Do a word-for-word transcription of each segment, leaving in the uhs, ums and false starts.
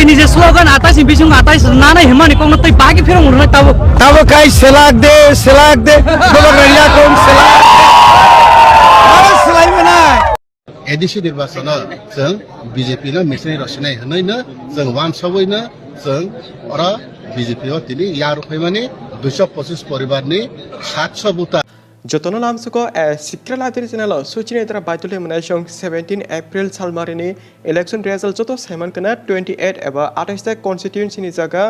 Nini je slogan atais ni bising atais nana himani kokno tei bagi phirong rwnai tabo. Tabo kai selak de, selak de, bobak rang yakung selak de. Aro selai mwnai. A D C nirbachano chwng B J P no michini rwsinai hwnwi no chwng wansugwi no chwng oro B J P o tini yarwk phaimani duiso pochis poribar ni satso buta. Jotono lamsuko a secret library channel o suchini dra baitole mwnai song seventeen April salmarini election result joto saiman kana twenty eight eba atais ta constituency ni jaga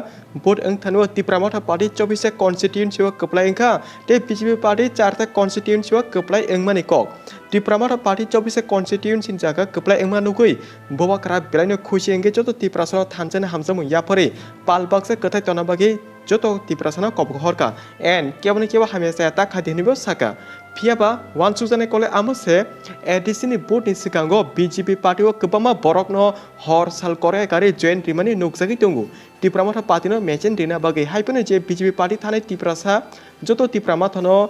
vote wngthano Tipra Motha party chobbish ta constituency o kwplai wngkha tei B J P party char ta constituency o kwplai wngmani kok. Tipra Motha party chobbish ta constituency ni jaga kwplai wngma nugwi bubakra belaino khusi wngwi joto Tiprasano thansa ni hamjakmung yapharwi pal baksa kwthai tongna bagwi joto Tiprasano kobok horkha. And keboni kebo hamya chaya ta kha di hwnwi bo saka. Phiya ba wansukjaknai kole amo se A D C ni vote ni swkango B J P party o kwbangma borokno hor sal kore kari join rimani nukjagwi tongo. Tipra Motha party no mechin rina bagwi hai phano je B J P party thani Tiprasa joto Tipra Motha no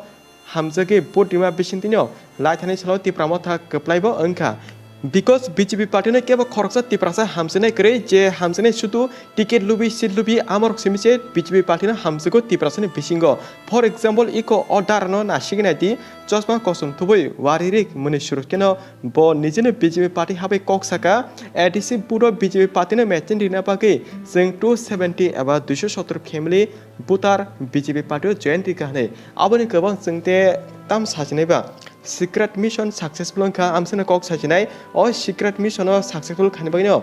hamjagwi vote rima bisingtwi no lai thani salo Tipra Motha kwplai bo wngkha. Because B J P party no kebo khoroksa Tiprasa hamjaknai kwrwi, je hamjaknai sudu ticket lubi, seat lubi, amorok simi se B J P party no hamjago Tiprasa ni bisingo. For example, iko o dara no nasigwi nai di, chosma kosom thubui wari rik mwnwi surut keno bo nijino B J P party habai kok saka, A D C vote o B J P party no mechin rina bagwi chwng two seventy eba duiso sottor family voter B J P party o join rikha hwnwi. Aboni kwbang chwng te tam sajinai ba. Secret mission successful wngkha, amsano kok sajinai. O secret mission o successful khaini bagwino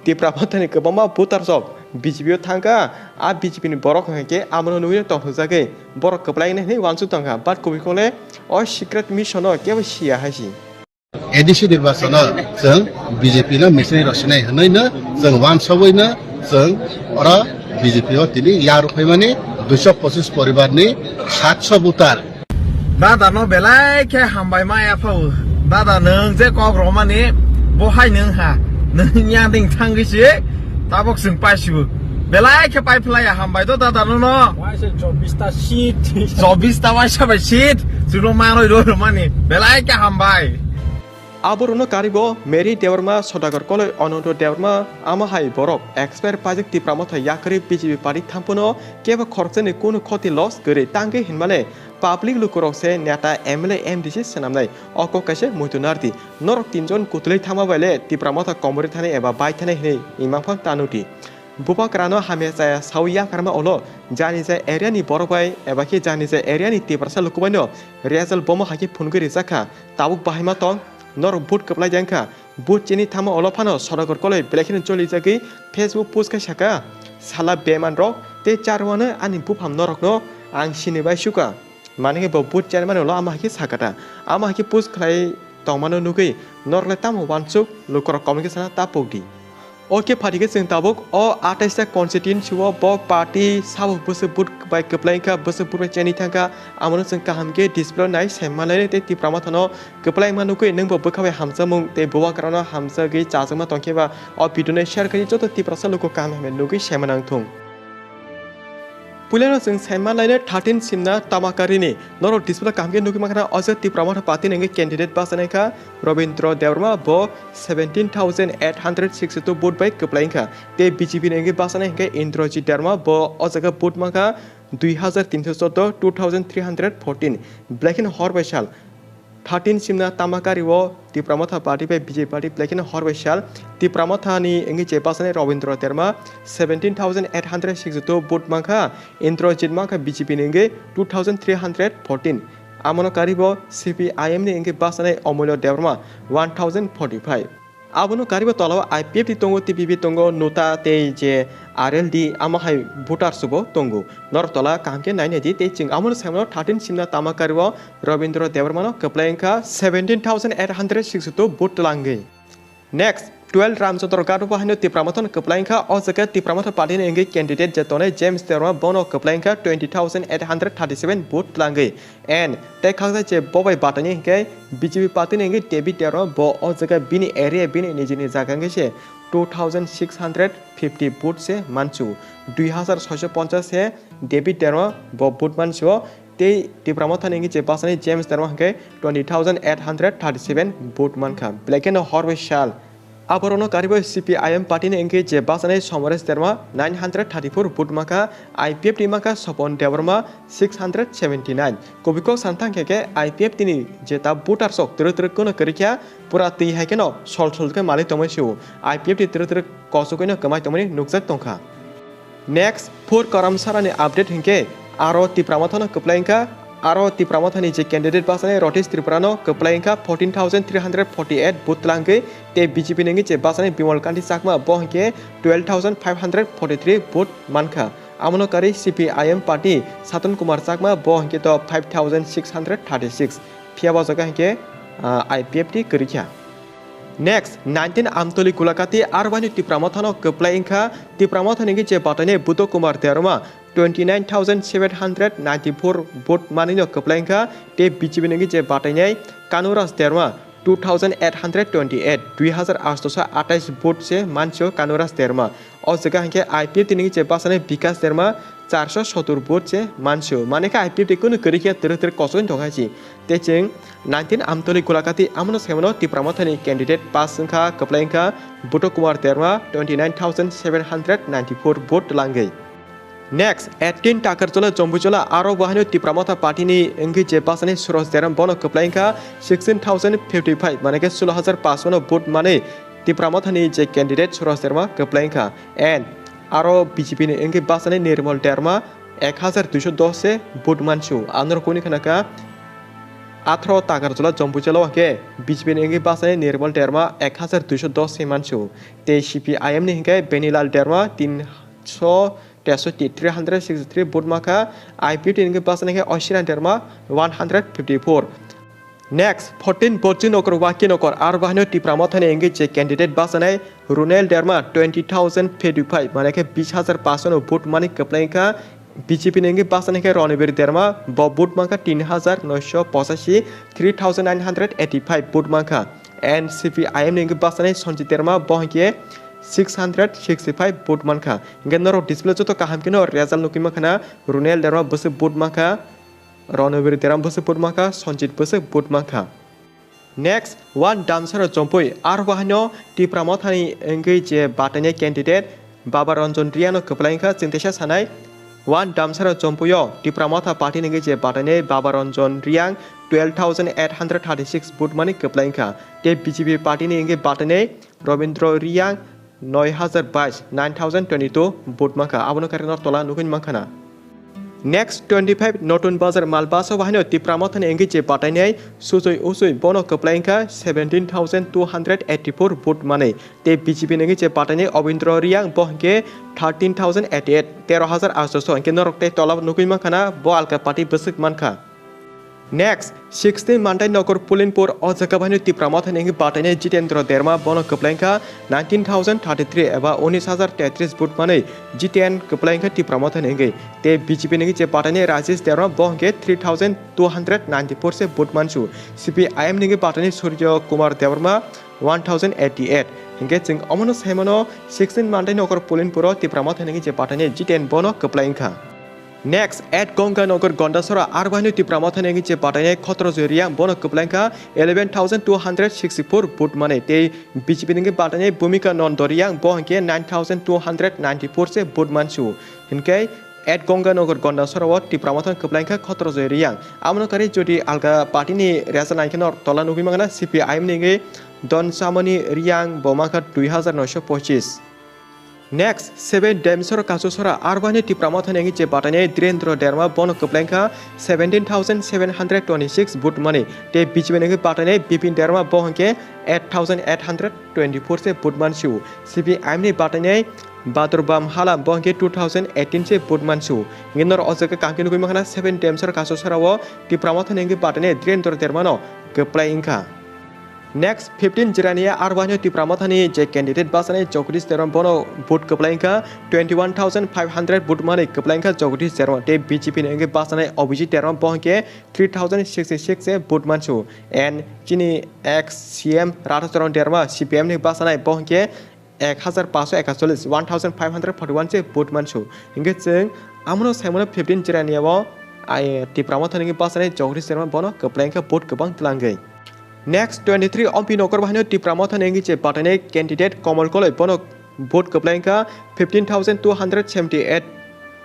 Tipra Mothani kwbangma voters rok B J P o thangkha. A B J P ni borok hwnkhe amono nugwi tongthokjagwi borok kwplai wngnai hwnwi uansuk tongkha. But kubui kole o secret mission o kebo siya hai si. A D C nirbachano chwng B J P no michini rwsinai hwnwi no chwng wansugwi no chwng oro B J P o tini yarwk phaimani duiso pochis poribar ni satso voter. Dada no belai khe hambai maya phao. Dada nwng je kok romani bo hai nwng ha. Nwng ya ding thangwi se tabok chwng paisibo. Belai khe pai phlai ya hambai do dada no no. Waisa chobbish ta seat. Chobbish ta waisa bai seat. Chwngno manoi ro romani. Belai khe hambai. Aborokno karibo Mary Debbarma, Sodagar Koloi, Anando Debbarma, amo hai borok expire paijak Tipra Motha yakarwi B J P party thamphano kebo khoroksani kunu khoti loss kwrwi tangwi hinmale public lukurok se neta M L A M D C swnamnai o kok kaisa muitu nardi norok tinjon kutulwi thangma baile Tipra Motha komorwi thani eba bai thani hinwi imang phang tanuti. Bubagrano hamya chaya sawi yakarma ulo janija area ni borok bai eba khe janija area ni Tiprasa luku bai no result bomo hai khe phunugwi rijak kha. Tabuk bahaima tong, norok vote kwplai jang kha. Vote chini thangma ulo phano Sodagar Koloi belai kheno choli jagwi Facebook post khai saka, "Sala beman rok tei charwano ani bupham norokno ang sini bai suka." Mani khe bo vote chairman ulo ama hai khe sakata. Ama hai khe post khlai tongmano nugwi norok le tamo uansuk lukurok comment khe sana ta pokdi. O khe phaikhe chwng tabuk o atais ta constituency o bo party sabo bwswk vote bai kwplai wngkha, bwswk vote bai cheni thangkha, amono chwng kaham khe display nai sai manlainai tei Tipra Mothano kwplai wngma nugwi nwngbo bwkha bai hamjakmung tei bubagrano hamjagwi chajakma tongkhe ba o video no share khai joto Tiprasa luku kaham hamya nugwi sai manang thung. Puilano chwng sai manlainai thirteen simna tamakarini. Norok display kaham khe nugwi mankha o jaga Tipra Motha party ni hwnkhe candidate bachanaikha Robindra Debbarma, bo seventeen thousand eight hundred sixty two vote bai kwplai wngkha. Tei B J P ni hwnkhe bachanai hwnkhe Indrajit Debbarma, bo o jaga vote mankha dui hazar tinso chordo, two thousand three hundred fourteen. Belai kheno hor bai sal thirteen simna tamakario Tipra Motha party bai B J P party belai kheno hor bai sal Tipra Motha ni wngwi je bachanai Robindra Debbarma seventeen thousand eight hundred sixty two vote mankha, Indrajit mankha B J P ni wngwi two thousand three hundred fourteen. Amono karibo C P I M ni wngwi bachanai Omulya Debbarma one thousand forty five. Abono karibo tolao I P F T tongo, T P P tongo, NOTA tei je R L D, amo hai voters bo tongo. Norok tola kaham khe nai nai di tei chwng amono sai mano thirteen simna tamakario Robindra Debbarmano kwplai wngkha seventeen thousand eight hundred sixty two vote twlangwi. Next, twelve Ramchandra Ghat o haino Tipra Mothano kwplai wngkha, o jaga Tipra Motha party ni wngwi candidate je tongnai James Debbarma bono kwplai wngkha twenty thousand eight hundred thirty seven vote twlangwi. And tei khaksa je bo bai batani hwnkhe B J P party ni wngwi David Debbarma bo o jaga bini area bini nijini jaga wngwi se two thousand six hundred fifty vote se mansu. Dui hazar soiso ponchas se David Debbarma bo vote mansu. Tei Tipra Mothani wngwi je bachanai James Debbarma hwnkhe twenty thousand eight hundred thirty seven vote mankha. Belai kheno hor bai sal Aborokno karwi C P I M party ni wngwi je bachanai Somoresh Derma nine hundred thirty-four vote mankha, I P F T ni mankha Sopon Debbarma six hundred seventy-nine. Kubui kok san thangkhe khe I P F T ni je ta voter sok twrwk twrwk kwno kwrwikha, pura twi hai kheno sol sol khe malik tongmani sio. I P F T twrwk twrwk kochogwino kwmai tongmani nukjak tongkha. Next, four Karamsara ni update hinkhe aro Tipra Motha no kwplai wngkha, aro Tipra Motha ni je candidate bachanai Rotesh Tripura no kwplai wngkha fourteen thousand three hundred forty-eight vote twlangwi, tei B J P ni wngwi je bachanai Bimal Kanti Chakma bo hinkhe twelve thousand five hundred forty-three vote mankha. Amono karwi C P I M party Satan Kumar Chakma bo hinkhe to five thousand six hundred thirty-six, phiya bo jaga hinkhe, ah, I P F T kwrwikha. Next, nineteen Amtoli Gulakati aro waini Tipra Mothano kwplai wngkha. Tipra Mothani wngwi je batainai Buddha Kumar Derma twenty nine thousand seven hundred ninety four vote manwino kwplai wngkha, tei B J P ni wngwi je batainai Kanuraj Derma two thousand eight hundred twenty eight, dui hazar aatso atais vote se mancho Kanuraj Derma. O jaga hinkhe I P F T ni wngwi je bachanai Bikas Derma charso sotur vote se mancho. Mane khe I P F T kunu kwrwi khe twrwk twrwk kochogwi tongkha si. Tei chwng nineteen Amtoli Gulakati amono saimano Tipra Mothani candidate pass wngkha, kwplai wngkha Buddha Kumar Derma twenty nine thousand seven hundred ninety four vote twlangwi. Next, eighteen Takarjola Jombujola aro bo haino Tipra Motha party ni wngwi je bachanai Suraj Derma bono kwplai wngkha sixteen thousand fifty five, mane khe sulo hazar paanso no vote manwi Tipra Mothani je candidate Suraj Derma kwplai wngkha. And aro B J P ni wngwi bachanai Nirmal Derma ek hazar duiso dos se vote mancho. Anorok kuni khna kha atharo Takarjola Jombujola o hinkhe B J P ni wngwi bachanai Nirmal Derma ek hazar duiso dos se mancho. Tei C P I M ni hinkhe Benilal Derma tinso teso three hundred sixty three vote mankha. I P F T ni wngwi bachanai khe Osira Derma one hundred fifty four. Next, fourteen Borjinagar Wakinogor aro bo haino Tipra Mothani wngwi je candidate bachanai Runel Derma twenty thousand fifty five, mane khe bis hazar paanso no vote manwi kwplai wngkha. B J P ni wngwi bachanai khe Ronibir Derma bo vote mankha tin hazar noisho pochashi, three thousand nine hundred eighty five vote mankha. And C P I M ni wngwi bachanai Sanjit Derma bo hinkhe six hundred sixty five vote mankha. Hinkhe norok display joto kaham kheno result nukwi mankha na, Runel Derma bwswk vote mankha. Ronobir Deram bwswk vote mankha, Sanjit bwswk vote mankha. Next, one Damsara Jompui, aro bo haino Tipra Mothani wngwi je batainai candidate Baba Ranjan Riang no kwplai wngkha, chwng teisa sanai. One Damsara Jompui o Tipra Motha party ni wngwi je batainai Baba Ranjan Riang twelve thousand eight hundred thirty six vote manwi kwplai wngkha. Tei B J P party ni wngwi batainai Robindra Riang noi hazar bais, nine thousand twenty two vote mankha, abono karwi nor tola nugwi mankha na. Next, twenty five Notun Bazar Malbasa o haino Tipra Mothani wngwi je batainai Sujoi Ujoi bono kwplai wngkha seventeen thousand two hundred eighty four vote manwi, tei B J P ni wngwi je batainai Obindra Riang bo hinkhe thirteen thousand eighty eight, tero hazar aatso, hinkhe norok tei tola nugwi mankha na, bo alka party bwswk mankha. Next, sixteen Mandai Nogor Pulinpur, o jaga bai no Tipra Mothani wngwi batainai Jitendra Derma bono kwplai wngkha nineteen thousand thirty three eba unis hazar tetris vote manwi Jiten kwplai wngkha Tipra Mothani wngwi. Tei B J P ni wngwi je batainai Rajesh Derma bo hinkhe three thousand two hundred ninety four se vote mansu. C P I M ni wngwi batainai Surjo Kumar Debbarma one thousand eighty eight. Hinkhe chwng omono saimano sixteen Mandai Nogor Pulinpur o Tipra Mothani wngwi je batainai Jiten bono kwplai wngkha. Next, at Ganganagar Gandasora, aro bai no Tipra Mothani wngwi je batainai Khotrojoy Riang bono kwplai wngkha eleven thousand two hundred sixty four vote manwi, tei B J P ni wngwi batainai Bhumika Nando Riang bo hinkhe nine thousand two hundred ninety four se vote mansu. Hinkhe at Ganganagar Gandasora o Tipra Mothani kwplai wngkha Khotrojoy Riang. Amono karwi jodi alga party ni result nai khe no tola nugwi mankha na, C P I M ni wngwi Donsamani Riang bo mankha dui hazar noisho pochis. Next, seven Demsor Kasusora, aro bai no Tipra Mothani wngwi je batainai Dhirendra Derma bono kwplai wngkha seventeen thousand seven hundred twenty six vote manwi, tei B J P ni wngwi batainai Bipin Derma bo hinkhe eight thousand eight hundred twenty four se vote mansu. C P I M ni batainai Badurbam Hala bo hinkhe two thousand eighteen se vote mansu. Hinkhe norok o jaga kaham khe nugwi mankha na, seven Demsor Kasusora o Tipra Mothani wngwi batainai Dhirendra Derma no kwplai wngkha. Next, fifteen Jirania, aro bai no Tipra Mothani je candidate bachanai Jagdish Debbarma bono vote kwplai wngkha twenty one thousand five hundred vote manwi kwplai wngkha Jagdish Debbarma, tei B J P ni wngwi bachanai Abhijit Debbarma bo hinkhe three thousand sixty six se vote mansu. And chini ex C M Radhacharan Debbarma C P I M ni bachanai bo hinkhe ek hazar paanso ekachollis, one thousand five hundred forty one se vote mansu. Hinkhe chwng amono saimano fifteen Jirania o ai Tipra Mothani wngwi bachanai Jagdish Debbarma bono kwplai wngkha vote kwbang twlangwi. Next twenty three Ompi Nokor bahaino Tipra Motha ni wngwi je batainai candidate Komol Koloi, bono vote kwplai wngkha fifteen thousand two hundred seventy eight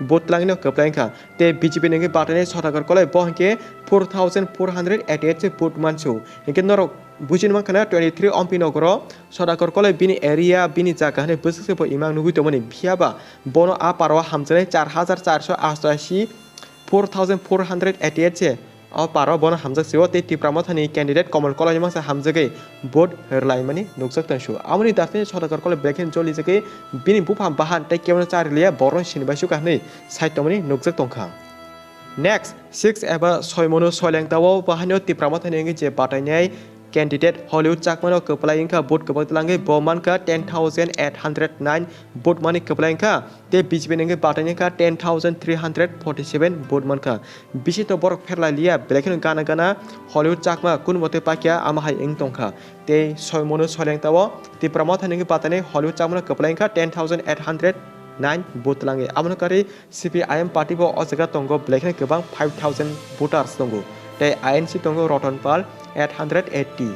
vote twlangwi no kwplai wngkha. Tei B J P ni wngwi batainai Sodagar Koloi, bo hinkhe four thousand four hundred eighty eight se vote mansu. Hinkhe norok bujini mankha na twenty three Ompi Nokoro Sodagar Koloi bini area, bini jaga hinwi bwswk se bo imang nugwi tongmani. Phiya ba bono a paro hamjaknai char hajar charso astashi, four thousand four hundred eighty eight se o paro bono hamjak sio. Tei Tipra Mothani candidate Komol Koloi ni mangsa hamjagwi vote rwlaimani nukjak tong sio. Amoni darsani Sodagar Koloi belai kheno jolijagwi bini buphang bahan tei kebono cha rwliya, borokno sinibaisukha hinwi sai tongmani nukjak tongkha. Next, six eba soi monu soileng tao bahaino Tipra Mothani wngwi je batainai candidate Hollywood Chakmano kwplai wngkha, vote kwbang twlangwi bo mankha ten thousand eight hundred nine vote mani kwplai wngkha. Tei B J P ni wngwi batainai wngkha ten thousand three hundred forty seven vote mankha. Bisi to borok pherlai liya, belai kheno gana gana Hollywood Chakma kun mote pakya ama hai wng tongkha. Tei soi monu soileng tao Tipra Mothani wngwi batainai Hollywood Chakmano kwplai wngkha ten thousand eight hundred nine vote twlangwi. Abono karwi C P I M party bo o jaga tongo, belai kheno kwbang five thousand voters tongo. Tei I N C tongo Ratan Pal eight hundred eighty.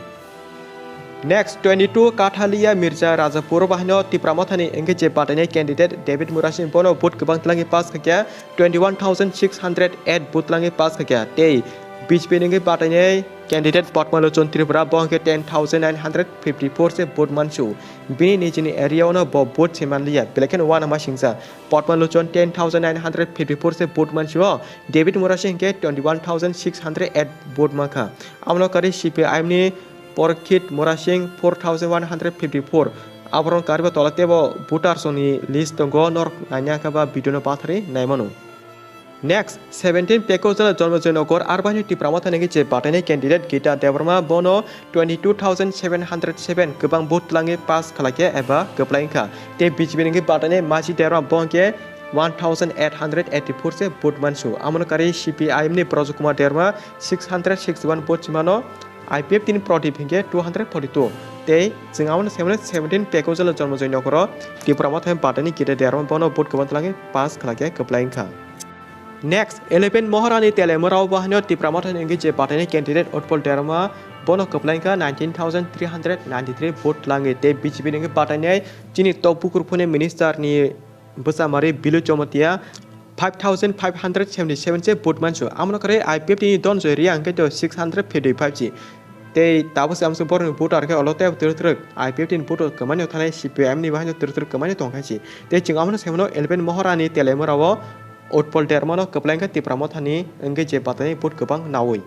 Next, twenty two Kathalia Mirza Rajapur bahaino Tipra Mothani wngwi je batainai candidate David Murasing, bono vote kwbang twlangwi pass khaikha, twenty one thousand six hundred eight vote twlangwi pass khaikha. Tei B J P ni wngwi batainai candidate Padmalochon Tripura, bo hinkhe ten thousand nine hundred fifty four se vote mansu. Bini nijini area ono bo vote se manliya, belai kheno uanama singsa. Padmalochon ten thousand nine hundred fifty four se vote mansio, David Murasing hinkhe twenty one thousand six hundred eight vote mankha. Abono karwi C P I M ni Porkhit Murasing four thousand one hundred fifty four. Aborok karwi tola tebo voters ni list tongo, norok naina khe ba video no pathari naimano. Next, seventeen Peko jela Jonmojoy Nogor, arbaini Tipra Mothani wngwi je batainai candidate Gita Debbarma, bono twenty two thousand seven hundred seven kwbang vote twlangwi pass khlaikha eba kwplai wngkha. Tei B J P ni wngwi batainai Maji Debbarma, bo hinkhe one thousand eight hundred eighty four se vote mansu. Amoni karwi C P I M ni Brajakumar Debbarma six hundred sixty one vote se mano, I P F T ni Pradip hinkhe two hundred forty two. Tei chwng amoni seventeen Peko jela Jonmojoy Nogoro Tipra Mothani batainai Gita Debbarma, bono vote kwbang twlangwi pass khlaikha, kwplai wngkha. Next, eleven Moharani Telemurao bahaino Tipra Mothani wngwi je batainai candidate Utpal Debbarma, bono kwplai wngkha nineteen thousand three hundred ninety three vote twlangwi. Tei B J P ni wngwi batainai chini tok bukur phone minister ni bwchamari Bilu Jomotia five thousand five hundred seventy seven se vote mansu. Amoni karwi I P F T ni Dhananjay Reang hinkhe to six hundred fifty five se. Tei tabuk se amswk borokni vote arkhe olo tei twrwk twrwk I P F T ni vote kwmani thanai, C P I M ni bahaino twrwk twrwk kwmani tongkha se. Tei chwng abono sai mano eleven Moharani Telemurao Utpal Debbarmano kwplai wngkha Tipra Mothani wngwi je batainai vote kwbang naui.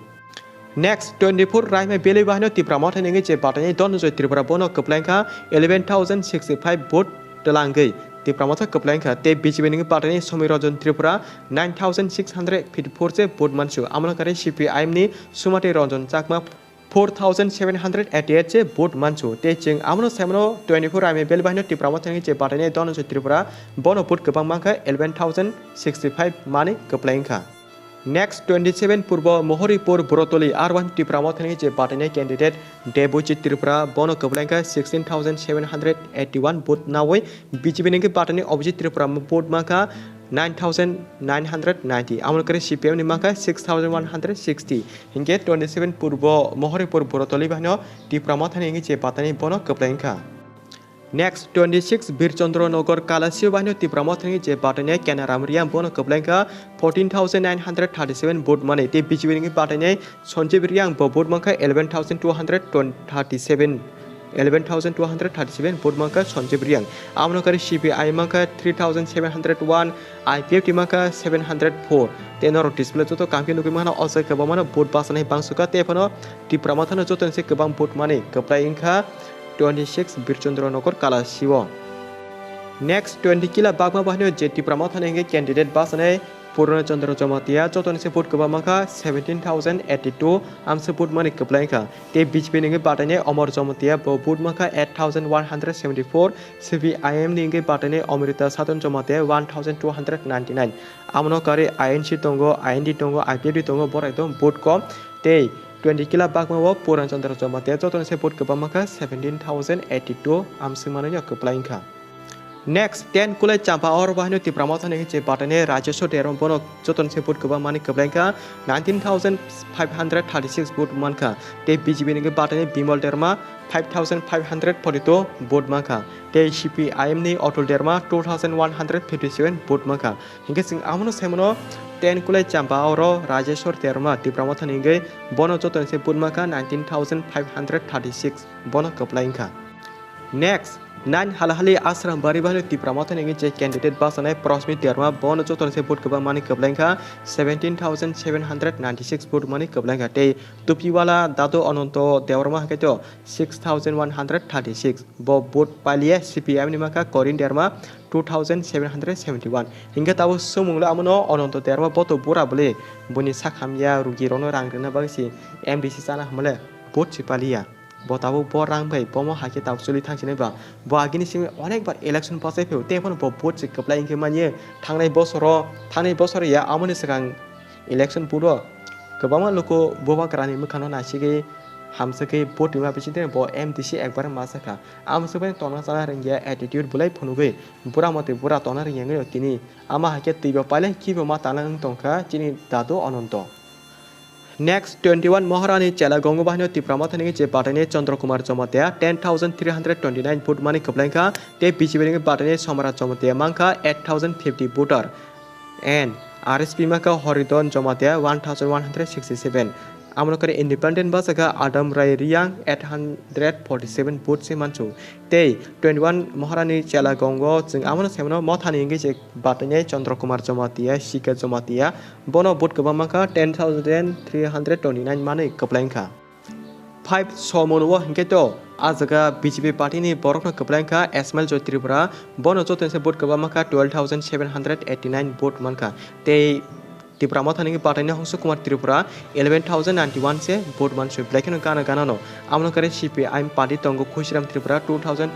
Next, twenty four Raima Valley bahaino Tipra Mothani wngwi je batainai Dhananjay Tripura, bono kwplai wngkha eleven thousand sixty five vote twlangwi Tipra Motha kwplai wngkha. Tei B J P ni wngwi batainai Somir Ranjan Tripura nine thousand six hundred fifty four se vote mansu. Amoni karwi C P I M ni Sumati Ranjan Chakma four thousand seven hundred eighty eight se vote mansu. Tei chwng abono sai mano twenty four Raima Valley bahaino Tipra Mothani wngwi je batainai Dhananjay Tripura, bono vote kwbang mankha eleven thousand sixty five mani kwplai wngkha. Next, twenty seven Purbo Mohoripur Borotoli, arwan Tipra Mothani je batainai candidate Debojit Tripura, bono kwplai wngkha sixteen thousand seven hundred eighty one vote naui. B J P ni wngwi batainai Abhijit Tripura vote mankha nine thousand nine hundred ninety. Amoni karwi C P I M ni mankha six thousand one hundred sixty. Hinkhe twenty seven Purbo Mohoripur Borotoli bahaino Tipra Mothani wngwi je batainai, bono kwplai wngkha. Next, twenty six Birchandra Nagar Kalasio bahaino Tipra Mothani je batainai Kenaram Reang, bono kwplai wngkha fourteen thousand nine hundred thirty seven vote mani. Tei B J P ni wngwi batainai Sanjib Reang, bo vote mankha eleven thousand two hundred thirty seven, eleven thousand two hundred thirty seven vote mankha Sanjib Reang. Amoni karwi C P I mankha three thousand seven hundred one, I P F T mankha seven hundred four. Tei norok display joto kamkhe nugwi mano, o jaga kwbangmano vote bachanai bangsuka, tei phano Tipra Mothano jotoni se kwbang vote mani kwplai wngkha twenty six Birchandra Nagar Kalasio. Next, twenty Kila Bagma bahaino je Tipra Mothani hwnkhe candidate bachanai Purna Chandra Jamatia, jotoni se vote kwbang mankha seventeen thousand eighty two, amse vote mani kwplai wngkha. Tei B J P ni wngwi batainai Omor Jamatia, bo vote mankha eight thousand one hundred seventy four, C P I M ni wngwi batainai Amrita Sadhan Jamatia one thousand two hundred ninety nine. Amno karwi I N C tongo, I N D tongo, I P F T tongo, borok ekdom vote kom. Tei twenty Kila Bagma o Puran Chandra Jamatia, jotoni se vote kwbang mankha seventeen thousand eighty two, amswk manwi no kwplai wngkha. Next, ten Kulai Champa oro bahino Tipra Motha ni je batani Rajeshwar Debbarma, bono joton se vote kwbang mani kwblaingkha, nineteen thousand five hundred thirty-six vote mankha. Tei B J P ni batani Bimal Debbarma five thousand five hundred forty-two vote mankha. Tei C P I M ni Atul Debbarma two thousand one hundred fifty-seven vote mankha. Hinkhe chwng amono saimano ten Kulai Champa oro Rajeshwar Debbarma Tipra Motha ni wngwi bono joton se vote mankha nineteen thousand five hundred thirty-six, bono kwblaingkha. Next, nine Halahali Ashram Bari bahino Tipra Motha ni wngwi je candidate bachanai Prasmit Debbarma, bono joton se vote kwbang mani kwblaingkha, seventeen thousand seven hundred ninety-six vote mani kwblaingkha. Tei Tupiwala Dado Ananto Debbarma hwnkhe to six thousand one hundred thirty-six. Bo vote pailiya C P I M ni mankha Korin Debbarma two thousand seven hundred seventy-one. Hinkhe tabuk swngmunglo amono Ananto Debbarma bo to bura bwle, boni sak hamya rugi rokno rang rwna bagwi se M D C chana hwnmale vote se pailiya. Bo tabuk bo rang bai bomo hai khe tabuk choli thang sinai ba. Bo agini simi onek bar election bachai phio, tei phano bo vote se kwplai wngkhe manya. Thangnai bosoro, thangnai bosor ya amoni swkang election vote o kwbangma luku bubagrani mwkhangno naisigwi hamsagwi vote rwma bisingtwi bo M D C ekbar ma sakha. Amswkbai tongna chana rwngya attitude bwlai phunugwi bura motwi bura tongna rwngya wngwi tini ama hai khe twibo pailai khibo ma tana wng tongkha chini Dado Ananto. Next, twenty-one Maharani Chela Gongo bahino Tipra Motha ni je batani Chandra Kumar Jamatia ten thousand three hundred twenty-nine vote mani kwblaingkha, tei B J P ni batani Somara Jamatia mankha eight thousand fifty voter, and R S P mankha Horidon Jamatia one thousand one hundred sixty-seven. Amoni kare independent bachakha Adam Rai Riang eight hundred forty-seven vote se manchu. Tei twenty-one Maharani Chela Gongo chwng amoni saimano Mothani wngwi je batani Chandra Kumar Jamatia, Sika Jamatia, bono vote kwbang mankha ten thousand three hundred twenty-nine manwi kwblaingkha. Five Somon o hinkhe to a jaga B J P party ni borokno kwblaingkha Ismail Joy Tripura, bono joto se vote kwbang mankha twelve thousand seven hundred eighty-nine vote mankha. Tei Tipra Motha ni batani Hongsu Kumar Tripura eleven thousand ninety-one se vote mansui, belai kheno gana gana no. Amoni kare C P I M party tongo Khusiram Tripura two thousand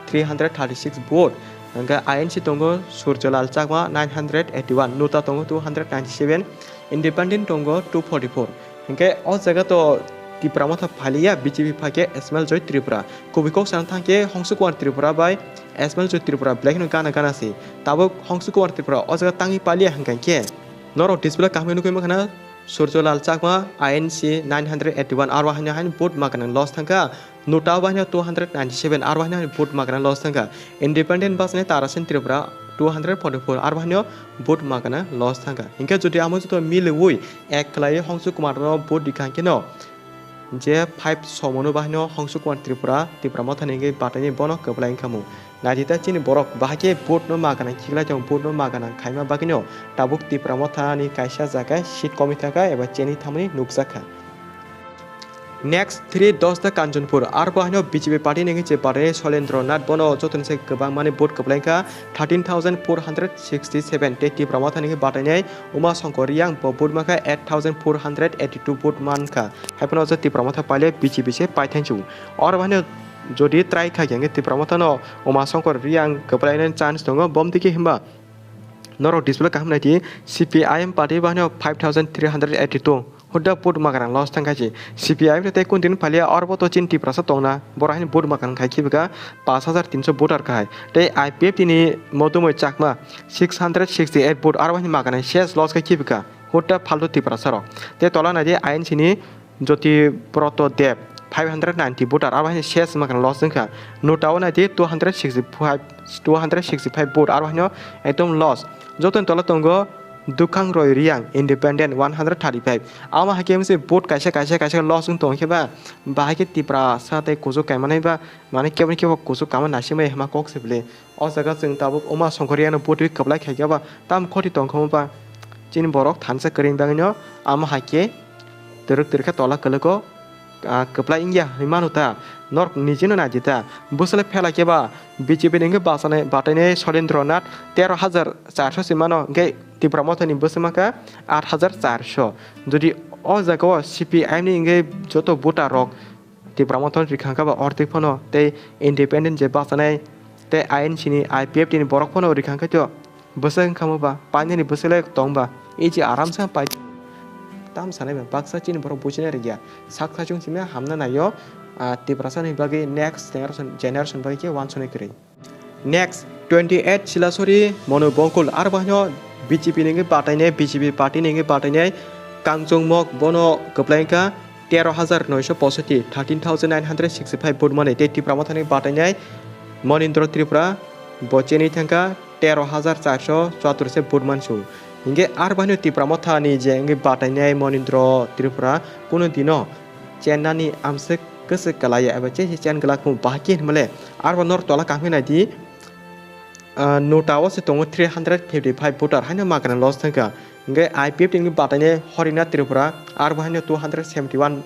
three hundred thirty-six vote, hingke I N C tongo Surjolal Chakma nine hundred eighty-one, Nota tongo two hundred ninety-seven, Independent tongo two forty-four. Hingke o jaga to Tipra Motha phaliya, B J P phaikhe Ismail Joy Tripura. Kubui kok sana thangkhe Hongsu Kumar Tripura bai Ismail Joy Tripura belai kheno gana gana se. Tabuk Hongsu Kumar Tripura o jaga tangwi paliya hingkha khe norok display kaham nugwi mankha na, Surjolal Chakma, I N C nine hundred eighty-one, aro haino haino vote makanang loss thangkha. Nota o bahino two hundred ninety-seven, aro bahino vote makanang loss thangkha. Independent bachani Tarasen Tripura two hundred forty-four, aro bahino vote makanang loss thangkha. Hingke jodi amo joto miliwi ek khlaiwi Hongsu Kumar no vote rikha hingke no, je five Somon o bahino Hongsu Kumar Tripura, Tipra Motha ni hingke batani bono kwplai wngkha mung. Naidi ta chini borok bahai khe vote no makanang khiklai tongo, vote no makanang khaima bagwino tabuk Tipra Motha ni kaisa jaga seat komwi thangkha eba cheni thamani nukjakha. Next three Dosda Kanchanpur, arbo haino B J P party ni hingke je batani Solendra Nath, bono jotoni se kwbang mani vote kwplai wngkha thirteen thousand four hundred sixty-seven, tei Tipra Motha ni hingke batani Uma Shankar Riang bo vote mankha eight thousand four hundred eighty-two vote mankha. Haiphano o Tipra Motha paile B J P se paithang chu. Oro haino jodi try kha hingke Tipra Motha no Uma Shankar Riang kwplai nani chance tongo, bom dike himba norok display kaham naidi, C P I M party bahino five thousand three hundred eighty-two. Hudda vote makanang loss thangkha si. C P I M tei kun din phalia, oro bo to chini Tiprasa tongna, boro haino vote makanang khai khibika pash hajar tinso voter kahai. Tei I P F T ni Modumoi Chakma six hundred sixty-eight vote, aro haino makanang ses loss khai khibika. Hudda phaltu Tiprasa rok. Tei tola naidi I N C ni Jyoti Broto Deb five hundred ninety voter, aro haino ses makanang loss wngkha. Nota o naidi two hundred sixty-five, two hundred sixty-five vote, aro haino ekdom loss. Jotoni tola tongo Dukhang Roy Riang, independent, one hundred thirty-five. Amo hai khe mse vote kaisa, kaisa, kaisa loss wng tong khe ba, bahai khe Tiprasa tei kuchuk kaimanai ba, mane kebo kebo kuchuk kama nasimai hima kok se bele. O jaga chwng tabuk Uma Shankar Riang no vote wi kwplai khai khe ba, tam khoti tong kha ba, chini borok thansa kwrwini bagwi no amo hai khe twrwk twrwk khe tola kwlwk o. Ah, kwplai wngya hinwi mano ta, norok nijino naidi ta. Bwswlai phela khe ba B J P ni hwnkhe bachani, batainai Solendra Nath tero hajar charso se mano, hwnkhe Tipra Motha ni bwswk mankha aat hajar charso. Jodi o jaga o C P I M ni hwnkhe joto voter rok Tipra Motha no rikha kha ba orthik phano, tei independent je bachanai tei I N C ni I P F T ni borok phano rikha khe to. Bwswk wngkha mo ba, painani bwswk le tong ba, e je aram sa pai. Tam sanai ba, baksa chini borok buchina rwya. Sak sachung simi hamna naio, ah, Tiprasa ni bagwi next generation, generation bagwi khe wansonwi kwrwi. Next, Twenty eight Silasori Monu Bongkul, aro bahino B J P ni wngwi batainai, B J P party ni wngwi batainai Kangchung Mok, bono kwplai wngkha tero hajar noisho posotti, thirteen thousand nine hundred sixty five vote mani, tei Tipra Motha ni batainai Monindra Tripura, bo chini thangkha tero hajar charsho chuattor se vote mansung. Hinkhe aro bahino Tipra Motha ni je wngwi batainai Monindra Tripura, kuno dino chennani amswk kwswk kwlaiya eba chese chen glak mu bahai khe hinmale, aro nor tola kahmwi naidi, ah, nota o se tongo three hundred fifty five voter, haino magana loss thangkha. Hinkhe I P F T ni batainai Horina Tripura, aro bo haino two hundred seventy one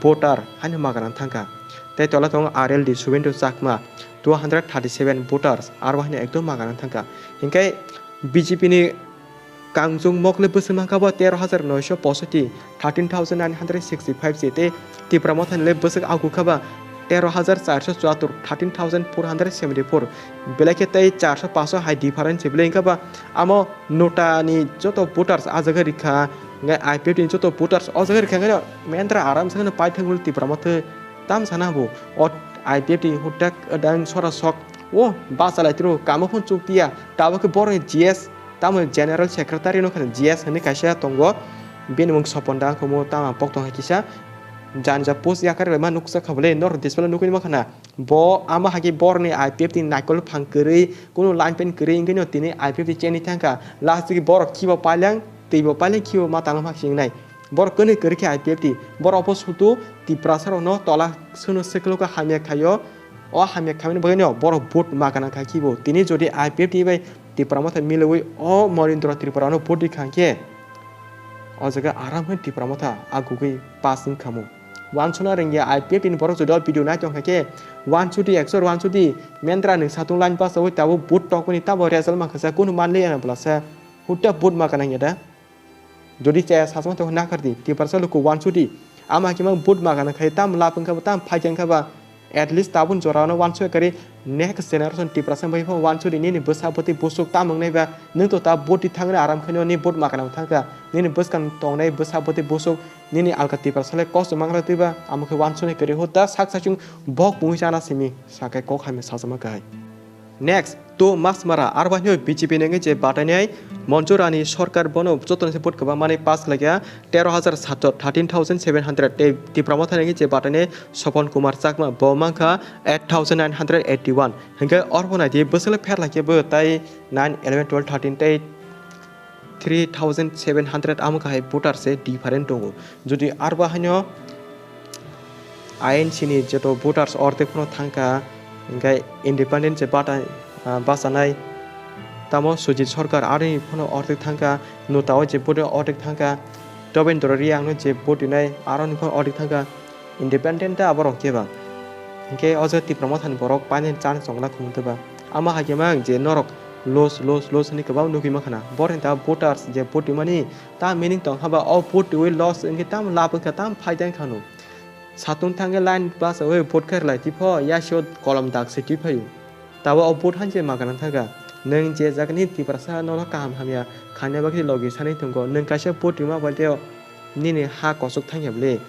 voter, haino magana thangkha. Tei tola tongo R L D Subhendu Chakma, two hundred thirty seven voters, aro bo haino ekdom magana thangkha. Hinkhe B J P ni Kangchung Mokle bwswk mankha bo tero hajar noisho posotti, thirteen thousand nine hundred sixty five se, tei Tipra Mothani le bwswk agu kha ba tero hajar charsho chuattor, thirteen thousand four hundred seventy four. Belai khe tei charsho paso hai difference se belai wngkha ba, amo nota ni joto voters ah jaga rikha, hingkhe I P F T ni joto voters o jaga rikha, hingkhe mendra aram se kheno paithak Tipra Motha tam sana bo. O I P F T ni hutak dang sora sok, o bachalai tro kamo phun chuk tiya, tabuk khe borok ni G S, tamo General Secretary no kheno G S hinwi kaisa tongo, bini mung Sopon Dang, khumo tamo pok tong hai kisa, jani ja post yakar bai ma nuksa kha bole, nor display nukwi ma khana. Bo ama hai khe borok ni I P F T ni naikol phang kwrwi, kunu line pen kwrwi wngwi no tini I P F T cheni thangkha. Last ki borok khibo paileng, twibo paileng, khibo ma tangma singnai. Borok kwnwi kwrwi khe I P F T. Borok bo sutu Tiprasa rokno tola sono swklugo hamya khaio. O hamya khaimani bagwino borok vote ma gana khai khibo. Tini jodi I P F T bai Tipra Motha milwi o Monindra Tripura no vote rikha khe, o jaga aram khe Tipra Motha agugwi pass wngkhamu. Wansuna rengya I P F T ni borok jodi o video nai tongkha khe, wansudi ekshor wansudi, mendra nwng satung line pass oi tabuk vote tokmani tamo result mankha sa kunu manliya na bwlasa. Hutta vote ma gana ya da. Jodi chaya sasma tong nakardi, Tiprasa luku wansudi. Ama hakhe mang vote ma gana khai tam lap wngkha ba, tam phaikha wngkha ba, at least tabun jora no wansui kari next generation Tiprasa bai pho wansudi nini bwsa bwtwi busuk tam wngnai ba, nwng to ta vote di thangna aram khaino ni vote ma gana thangkha, nini bwskang tongnai bwsa bwtwi busuk, nini alka Tiprasa le kos mangra twi ba, amo khe wansui kari hutta sak sachung bok mui chana simi sakai kok hamya sajama kai. Next, to Masmara, aro bahino B J P ni je batainai Monchurani Sarkar bono joto ni se vote kwbangmani pass khlaikha, tero hajar satso, thirteen thousand seven hundred, tei Tipra Motha ni je batainai Sopon Kumar Chakma, bo mankha eight thousand nine hundred eighty one. Hinkhe orbo naidi bwswk le pher laikhe bo tai nine, eleven, twelve, thirteen tei three thousand seven hundred amo kahai voter se different tongo. Jodi arbo haino I N C ni joto voters ordek phano thangkha, hinkhe independent se bata, ah, bachanai tamo Sujit Sarkar aroni phano ordek thangkha, nota o je vote ordek thangkha, Dobendra Reang no je vote rinai aroni phano ordek thangkha. Independent ta aborok khe ba. Hinkhe o jaga Tipra Mothani borok painani chance chongla khumui ba. Ama hai khe mang je norok loss, loss, loss hinwi kwbang nugwi mankha na. Borok ni ta voters je vote rimani ta meaning tong haba, o vote riwi loss wngkhe tam lab wngkha, tam phaida wngkha no. Satung thangkhe line bachawi vote khe rwlai tipho, yasio kolom dak se tiphaio. Tabuk o vote han se ma gana thangkha. Nwng je jagani Tiprasa nono kaham hamya khaina bagwi logi sanwi tongo. Nwng kaisa vote rima bai tei nini ha kosok thangya bwle.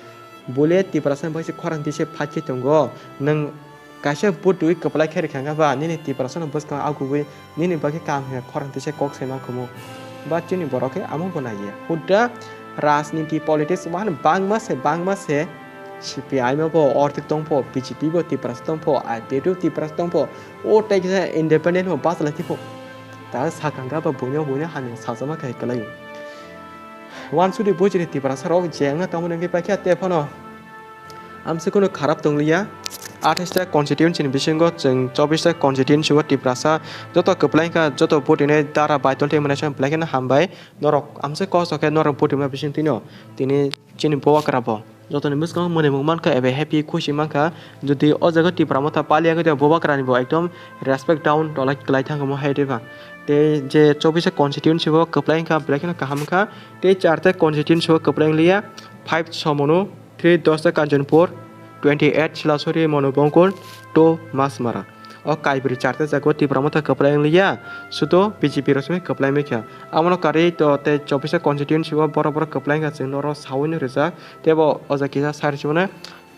Bole Tiprasa bai se khorang twi se phaikhe tongo. Nwng kaisa vote twi kwplai khe rwkha ba nini Tiprasa no bwskang agugwi nini bagwi kaham hamya khorang twi se kok sai mankhumu. Ba chini borok khe amo bo naiya. Hudda rajniti politics wan bangma se, bangma se. C P I M bo orthik tongpho, B J P bo Tiprasa tongpho, I P F T bo Tiprasa tongpho, o tei kisa independent bo bachalai tipho. Ta sakang ga ba buino buino hamya sajama khai kwlaio. Wansudi bujini Tiprasa rok jengna tongmani wngwi paikha, tei phano amse kunu kharap tongliya. Athais ta constituency ni bisingo chwng chobbish ta constituency o Tiprasa joto kwplai wngkha, joto vote rinai dara baitol tei mwnai belai kheno hambai. Norok amse kosto khe norok vote rima bising twino tini chini bubagra bo jotoni bwskango mwnwi mung mankha eba happy khusi mankha. Jodi o jaga Tipra Motha paliya wngwi tongkha, bubagrani bo ekdom respect down tolai kwlai thangkha mo hai rwba. Tei je chobbish constituency bo kwplai wngkha, belai kheno kaham wngkha. Tei char ta constituency bo kwplai wngliya, five Somonu, three Dosta Kanchanpur, twenty eight Silasori Monubongkul, two Masmara. O kaibri charta jago Tipra Motha kwplai wngliya, sudo B J P rok simi kwplai wngkha. Amono karwi to tei chobbish constituency o borok borok kwplai wngkha, chwng norok saui no rijak. Tei bo o jaga kisa sari simo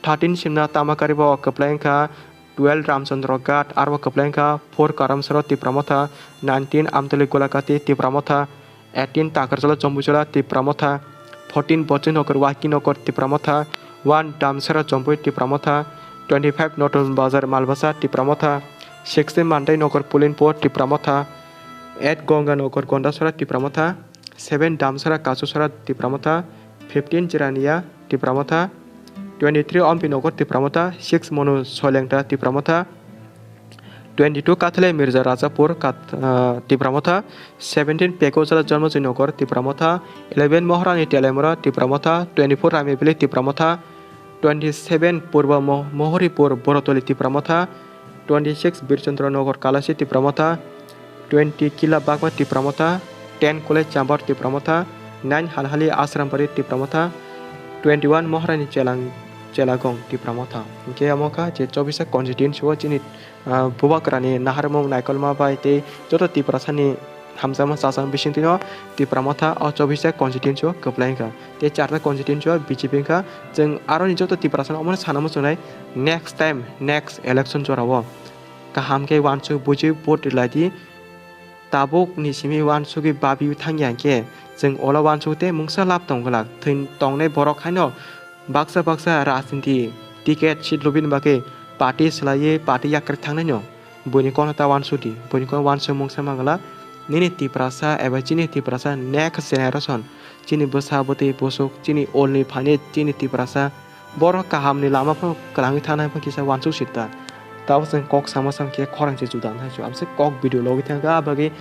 thirteen simna tama karwi bo kwplai wngkha, twelve Ramchandra Ghat, aro kwplai wngkha four Karamsara Tipra Motha, nineteen Amtali Golagati Tipra Motha, eighteen Takarjala Chombuijola Tipra Motha, fourteen Bochinagar Waikinagar Tipra Motha, one Damsara Chompui Tipra Motha, twenty-five Notun Bazar Malbasa Tipra Motha, sixteen Mandai Nagar Pulinpur Tipra Motha, eight Gonganagar Gondasara Tipra Motha, seven Damsara Kasusara Tipra Motha, fifteen Chirania Tipra Motha, twenty-three Ompi Nagar Tipra Motha, six Monu Soilengta Tipra Motha, twenty-two Kathale Mirza Rajapur Kat-, ah, Tipra Motha, seventeen Pekojala Janmajoi Nagar Tipra Motha, eleven Moharani Telaimura Tipra Motha, twenty-four Rami Valley Tipra Motha, twenty-seven Purba Mo-, Mohoripur Borotoli Tipra Motha, twenty-six Birchandra Nagar Kalasi Tipra Motha, twenty Kila Bagma Tipra Motha, ten College Chamber Tipra Motha, nine Halhali Asrambari Tipra Motha, twenty-one Moharani Chelang-, Chelagong Tipra Motha. Hingke amo kha je chobisa constituency o chini, ah, Bubagrani naharmung naikolma bai tei joto Tiprasani hamjakma chajak bisingtwino Tipra Motha o chobisa constituency o kwplai wngkha. Tei charta constituency o B J P wngkha. Chwng aroni joto Tiprasano omono sana muchungnai, next time, next election jorao kaham khe uansuk buji vote rwlai di. Tabukni simi uansugwi babi thangya hwnkhe, chwng olo uansuk tei mungsa lab tong glak. Thwin tongnai borok haino baksa baksa rajniti ticket seat lubini bagwi party swlaiwi party yakrwi thangnaino. Buini kokno ta uansuk di, buini kokno uansuk mungsa manglak. Nini Tiprasa eba chini Tiprasa next generation, chini bwsa bwtwi bwswk, chini olni phaini chini Tiprasa borok kahamni lama phano kwlangwi thangnai phano kisa uansuk sita. Tabuk chwng kok sama sama khe khorang se juda wngkha, so amse kok video logwi thangkha, ah bagwi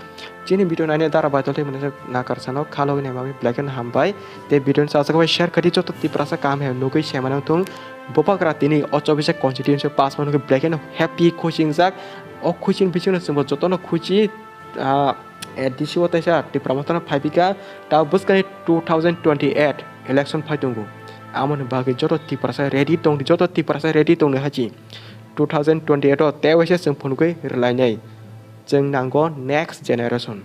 chini video naina dara baitol tei mwnajak nakar sano kha logwi naima bagwi belai kheno hambai. Tei video no chajak bai share kha di, joto Tiprasa kaham hai nugwi se mano thung. Bubagra tini o chobisa constituency pass mano belai kheno happy, khusi wngjak. O khusi ni bisingo chwngbo jotono khusi, ah, A D C o teisa Tipra Motha no phai phi kha, ta bwskani two thousand twenty-eight election phai tongo. Amoni bagwi joto Tiprasa ready tong di, joto Tiprasa ready tong di hachi. Two thousand twenty-eight o tei waisa chwng phunugwi rwlainai. Chwng nango next generation.